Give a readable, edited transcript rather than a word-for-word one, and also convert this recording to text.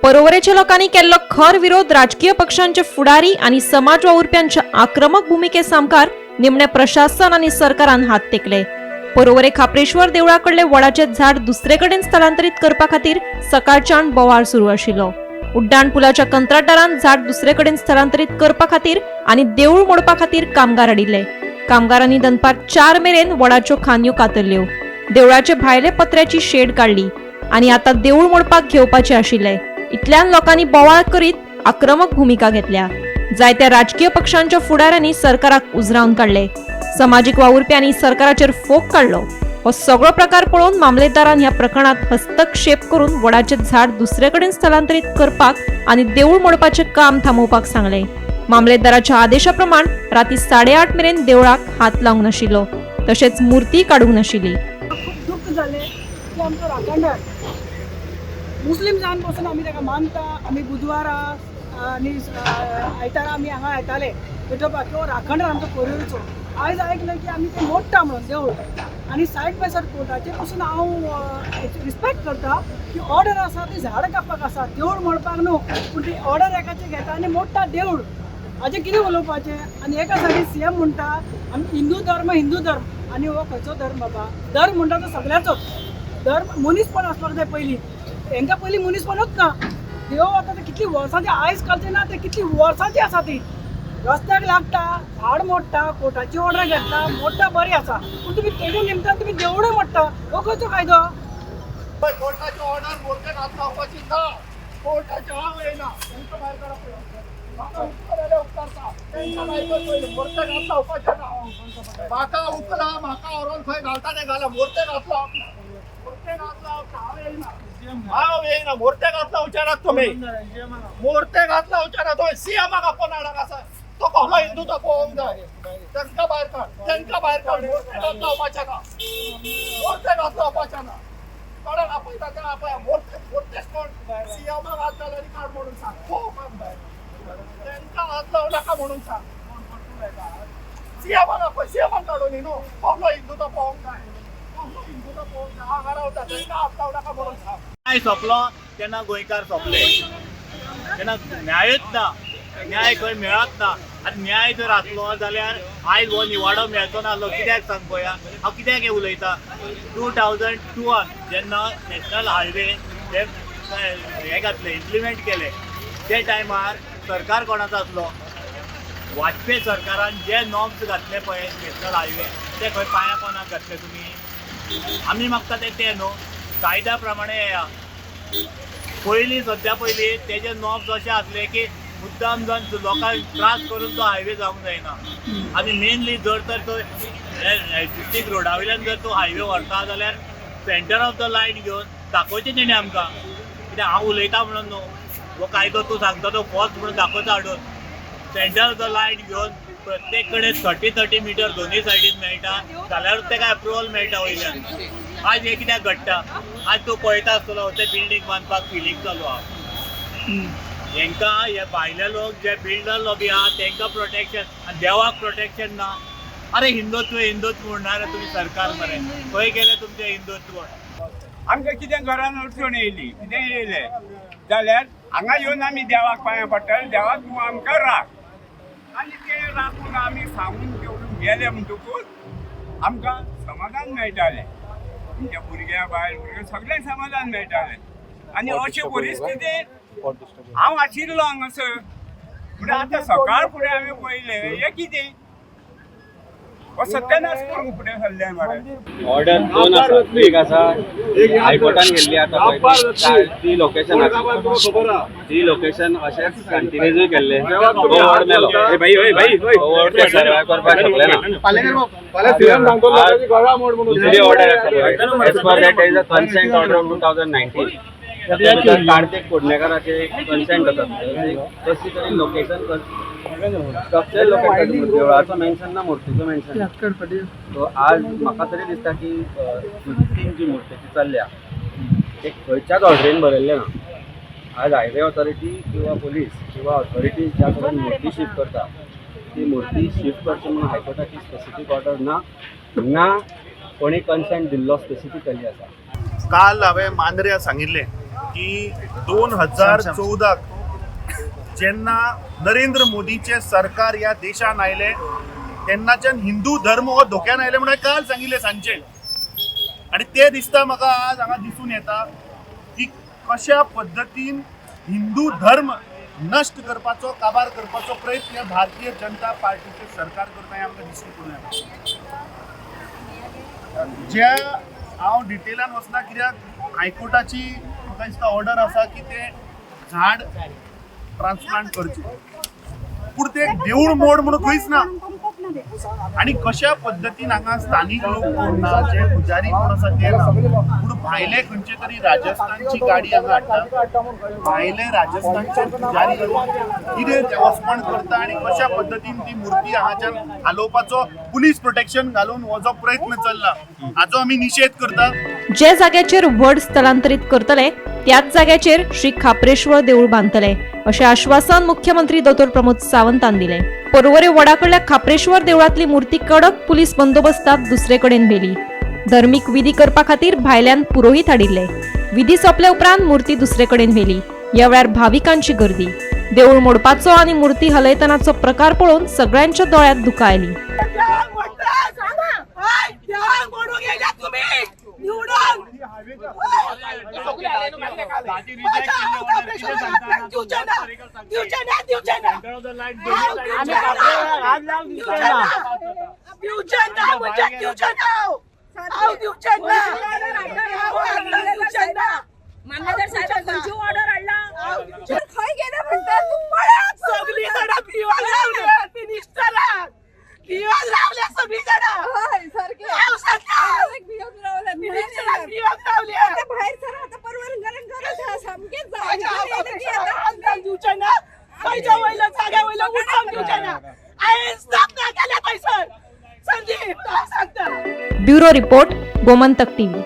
पर्वरेच्या लोकांनी केल्लो खर विरोध, राजकीय पक्षांचे फुडारी आनी समाज वावुरप्यांच्या आक्रमक भुमिके सामकार निमणे प्रशासन आनी सरकारान हात तेकले. पर्वरे खाप्रेश्वर देवळा कडले वडाचे झाड दुसरे कडेन स्थलांतरीत करपा खातीर सकाळच्यान बोवाळ सुरू आशिल्लो. उड्डाण पुलाच्या कंत्राटदारान झाड दुसरे कडेन स्थलांतरीत करपा खातीर आनी देऊळ मोडपा खातीर कामगार हाडिल्ले. कामगारांनी दनपार 4 मेरेन वडाच्यो खांदयो कातरल्यो, देवळाचे भायले पत्र्याची शेड काडली आनी आता देऊळ मोडपाक घेवपाचे आशिल्ले. इतल्यान लोकांनी बोवाळ करीत आक्रमक भुमिका घेतल्या. जायत्या राजकीय पक्षांच्या फुडाऱ्यांनी सरकाराक उजरावन काडले. समाजीक वावुरप्यांनी सरकाराचेर फोग काडलो. हो सगळो प्रकार पळोवन मामलेदारान ह्या प्रकरणात हस्तक्षेप करून वडाचे झाड दुसरे कडेन स्थलांतरीत करपाक आनी देऊळ मोडपाचें काम थांबोवपाक सांगलें. मामलेदाराच्या आदेशा प्रमाण राती 8:30 मेरेन देवळाक हात लावंक नाशिल्लो, तशेंच मूर्ती काडूंक नाशिल्ली. खूब दुख्ख जालें की आमचो राखणदार मुस्लीम जावन पसून आमी ताका मानता. आमी बुधवारा आनी आयतारा आमी हांगा येताले विठोबा. तो राखणदार आमचो पर्वरीचो. आयज आयकलें की आमी ते मोडटा म्हणून देवूळ आनी सायड बाय सायड कोर्टाचे पसून हांव रिस्पेक्ट करता की ऑर्डर आसा ती झाड कापपाक आसा, देवूळ मोडपाक न्हू. पूण ती ऑर्डर एकाचे घेता आनी मोडटा देवूळ. हाजें कितें उलोवपाचें? आनी एका सायडीन सीएम म्हणटा आमी हिंदू धर्म, हिंदू धर्म. आनी हो खंयचो धर्म बाबा? धर्म म्हणटा तो सगळ्याचोच धर्म. मनीसपण आसपाक जाय पयलीं हेंकां. पयलीं मनीसपणूच ना. देव आतां ते कितली वर्सांची, आयज कालचे ना, ते कितली वर्सांची आसा ती. रस्त्याक लागता, झाड मोडटा, कोर्टाची ऑर्डर घेता, मोडटा, बरी आसा. पूण तुमी तेजे निमतान तुमी देवूळय मोडटा, हो खंयचो कायदो? कोर्टाची ऑर्डर, मोर्चे हात लावपाची ना. कोर्टाची हांव येयना. तांकां भायर काडप पयलीं. म्हाका उपकार जाल्यार उपकारता. तांकां भायर कर पयलीं. मोर्चे हात लावपाचे ना. म्हाका उखला, म्हाका व्हरोन खंय घालता ते घाला. मोर्चे हात लावप ना. मोर्चे हात लावप ना. हांव येयना, हांव येयना. मोर्चे हात लावचे तुमी. मोर्चे हात लावचे ना. तो सीएमाक आपोवन हाडाक आसा. तो कसलो हिंदू तो पळोवंक जाय. तांकां भायर काड, तांकां भायर काड. मोर्चे हात लावपाचे ना. मोर्चे हात लावपाचे ना. कोणाक आपयता ते आपया. मोर्चे, मोर्चे कोण? सीएमाक हात घाल आनी काड म्हणून सांग. पळोवपाक जाय. तांकां हात लावं नाका म्हणून सांग. सीएमाक आपय, सीएमाक काडून न्ही न्हू. कसलो हिंदू तो पळोवंक जाय. कसलो हिंदू तो पळोवंक जाय. हांगा रावता, तांकां हात लावं नाका म्हणून सांग. न्याय सोंपलो तेन्ना गोंयकार सोंपले. तेन्ना न्यायूच ना, न्याय खंय मेळत ना. आनी न्याय जर आसलो जाल्यार आयज हो निवाडो मेळचो नासलो. कित्याक सांग पळोवया, हांव कित्याक हें उलयता. 2002 जेन्ना नॅशनल हायवे हे हे घातले, इम्प्लिमेंट केले, ते टायमार सरकार कोणाचो आसलो? वाजपेयी सरकारान जे नॉर्म्स घातले पळय नॅशनल हायवे, ते खंय पांया पोनाक घातले तुमी? आमी मागता ते ते न्हू, कायद्या प्रमाणे येया पयलीं. सद्या पयलीं तेजे नॉर्म्स अशे आसले की मुद्दाम जावन लोकांक त्रास करून तो हायवे जावंक जायना. आनी मेनली जर तर तो एग्जिस्टींग रोडा वयल्यान जर तो हायवे व्हरता जाल्यार सेंटर ऑफ the line घेवन दाखोवचें तेणें आमकां. कित्याक हांव उलयता म्हणून न्हू, हो कायदो तूं सांगता तो फॉल्स म्हणून दाखोवचो हाडून. सेंटर ऑफ the line घेवन प्रत्येक कडेन 30-30 मिटर दोनूय सायडीन मेळटा जाल्यारूच तेका एप्रुवल मेळटा वयल्यान. आज हें कित्याक घडटा? आज तूं पळयता आसतलो, ते बिल्डींग बांदपाक फिलींग चालू आहा. हेंकां हे भायले लोक जे बिल्डर लॉबी आहा तेंकां प्रोटेक्शन आनी देवाक प्रोटेक्शन ना. अरे, हिंदुत्व हिंदुत्व म्हणणार तुमी सरकार मरे, खंय गेले तुमचें हिंदुत्व? आमकां कितें घरान अडचण येयली, कितें येयलें जाल्यार हांगा येवन आमी देवाक पांया पडटले. देवाक तूं आमकां राख. आनी ते राखून आमी सांगून घेवन गेले म्हणटकूच आमकां समाधान मेळटालें. आमच्या भुरग्यां, बायल भुरग्यां सगळ्यांक समाधान मेळटालें. आनी अशे परिस्थितीन हांव आशिल्लो हांगासर. म्हणल्यार आतां सकाळ फुडें हांवें पळयलें, हें कितें, हो सत्यानाश करूंक फुडें सरले मरे. ऑर्डर दोन आसा. एक आसा हायकोर्टान गेल्ली. आतां पळय ती लोकेशन आसा, ती लोकेशन अशेंच कंटिन्यूजूय केल्ले. तो वड मेलो, तो वड ते सर्वायव करपाक शकले ना. दुसरी ऑर्डर आसा पळय, as per that is a consent order of 2019. Kartik कोडणेकराचे consent आसा. कशी तरी लोकेशन, स्ट्रक्चर लोकेशन, देवळाचो मेन्शन ना, मूर्तीचो मेन्शन. सो आज म्हाका तरी दिसता की शिफ्टिंग जी मूर्तीची चल्ल्या ते खंयच्याच ऑर्डरीन बरयल्लें ना. आज हायवे ऑथॉरिटी किंवा पोलीस किंवा ऑथॉरिटी ज्या कडेन मूर्ती शिफ्ट करता, ती मूर्ती शिफ्ट करची म्हणून हायकोर्टाची स्पेसिफीक ऑर्डर ना, ना कोणी कन्सेंट दिल्लो स्पेसिफिकली आसा. काल हांवें मांद्र्या सांगिल्लें की की 2014 जेन्ना नरेंद्र मोदीचे सरकार ह्या देशान आयले तेन्नाच्यान हिंदू धर्म हो धोक्यान आयले म्हणून काल सांगिल्लें सांजचे आनी ते दिसता म्हाका आज हांगा दिसून येता की कशा पद्दतीन हिंदू धर्म नश्ट करपाचो, काबार करपाचो प्रयत्न भारतीय जनता पार्टीचे सरकार करता हें आमकां दिसून पडून येता. ज्या हांव डिटेलान वचना कित्याक हायकोर्टाची म्हाका दिसता ऑर्डर आसा की ते झाड ट्रान्सप्लांट करचे, पूण ते देऊळ मोड म्हणून खंयच ना. आनी कशा पद्दतीन हांगा स्थानीक लोक कोण ना, जे पुजारी कोण आसा ते ना, पूण भायले खंयचे तरी राजस्थानची गाडी हांगा हाडटा, भायले राजस्थानचे पुजारी लोक कितें देवस्पण करता आनी कशा पद्दतीन ती मुर्ती हांगाच्यान हालोवपाचो पुलीस प्रोटेक्शन घालून हो जो प्रयत्न चल्ला हाचो आमी निशेध करता. जे जाग्याचेर व्हड स्थलांतरीत करतले त्याच जाग्याचेर श्री खाप्रेश्वर देऊळ बांदतले अशें आश्वासन मुख्यमंत्री दोतोर प्रमोद सावंतान दिलें. पर्वरे वडाकडल्या खाप्रेश्वर देवळांतली मूर्ती कडक पुलीस बंदोबस्तात दुसरे कडेन व्हेली. धर्मीक विधी करपा खातीर भायल्यान पुरोहीत हाडिल्ले. विधी सोंपले उपरांत मूर्ती दुसरे कडेन व्हेली. ह्या वेळार भाविकांची गर्दी. देऊळ मोडपाचो आनी मूर्ती हलयतनाचो प्रकार पळोवन सगळ्यांच्या दोळ्यांत दुकां आयली. खंय गेले म्हणटा तूं पळय सगळी जाणां भिवन रावल्या मिनिस्टराक, भिवन रावल्या सगळी जाणां. हय सारकें. हांव सांगता भिवन रावल्या मिनिस्टराक भिवन रावल्या. आता भायर सर आता परवरंगारांक गरज आहा सामकेंच. म्हाज्या हांव दिवचें ना, खंयच्या वयलो जाग्या वयलो उठोवंक दिवचें ना. हांवें स्थापना केल्या थंयसर. संदीप हांव सांगता. Bureau report, Gomantak TV.